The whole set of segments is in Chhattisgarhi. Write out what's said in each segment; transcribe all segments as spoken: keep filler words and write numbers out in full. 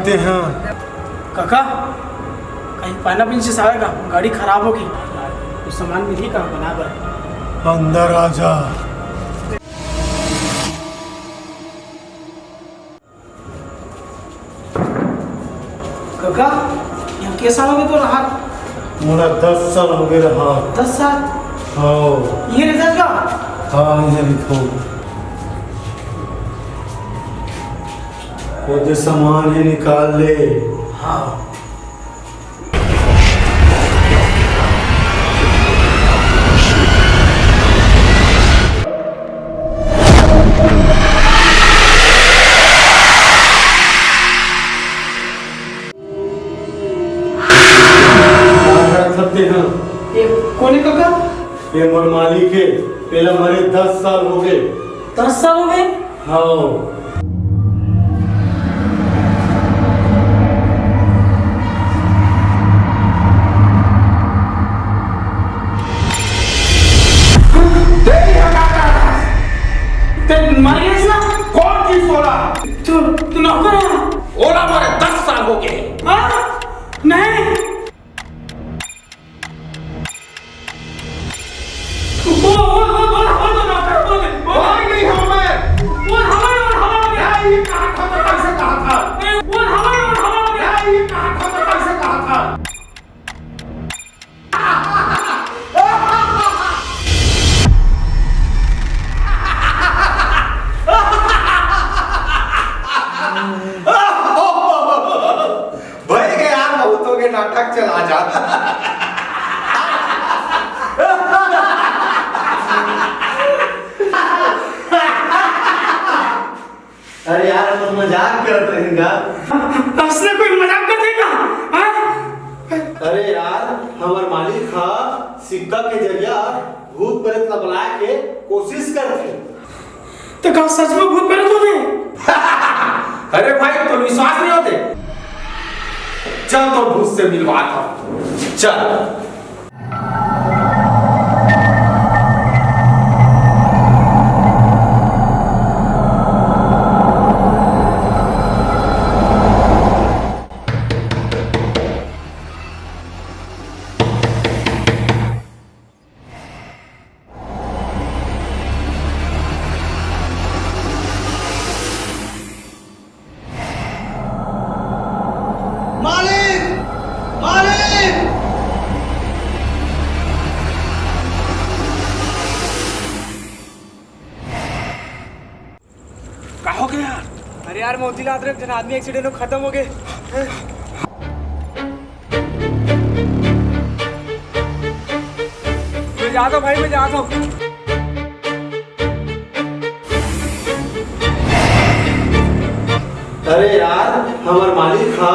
ते हैं। काका, कहीं पाना पिंच से आवेगा, गाड़ी खराब होगी, कुछ सामान मिली का बना बर? अंदर आ जा। काका, यहाँ के साल हो गए तो रहा? मोला दस साल हो गए रहा। दस साल? हाँ। ये रिजल्ट का? हाँ, ये लिखो। वो जो सामान है, निकाल ले। हाँ। ये कोने काका? ये मोर मालिक है, पहला मरे दस साल हो गए। दस साल हो गए? हाँ। तेरी हकाकत! ते मर गए ना? कौन थी सोला? तू, तू नौकर है? ओला मारे दस साल हो गए। हाँ? नहीं। वो, वो, वो, वो, वो तो नौकर, वो, वो, वो नहीं हूँ मैं। वो हमारे, वो हमारे। नहीं, ये कहा था, तो कैसे कहा था? वो हमारे, वो हमारे। नहीं, ये कहा था, तो कैसे कहा था? भाई के यार, बहुत हो गए, नाटक चला जा। अरे यार, हम तो मजाक करत रहेन गा। असने कोई मजाक करथे का? हाँ? अरे यार, हमर मालिक हा सिक्का के जरिया भूत प्रेत ला बुलाए के कोशिश करथे। तो का सच में भूत प्रेत होथे? अरे भाई, तो विश्वास नहीं होथे? चल, तो भूत से मिलवात हूँ, चल। मालिक! मालिक! का हो गया यार? अरे यार, मोतीलाल रे, जना आदमी एक्सीडेंट में खत्म हो गए। मैं जाता हूँ भाई, मैं जाता हूँ। अरे यार, हमर मालिक हा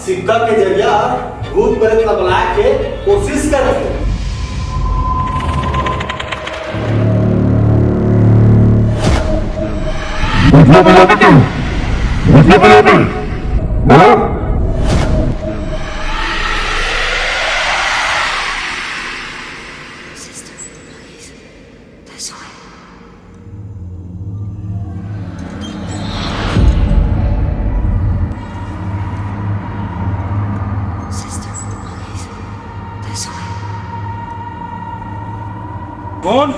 सिक्का के जरिया भूत प्रेत ला बुलाए के कोशिश करत हे। कौन?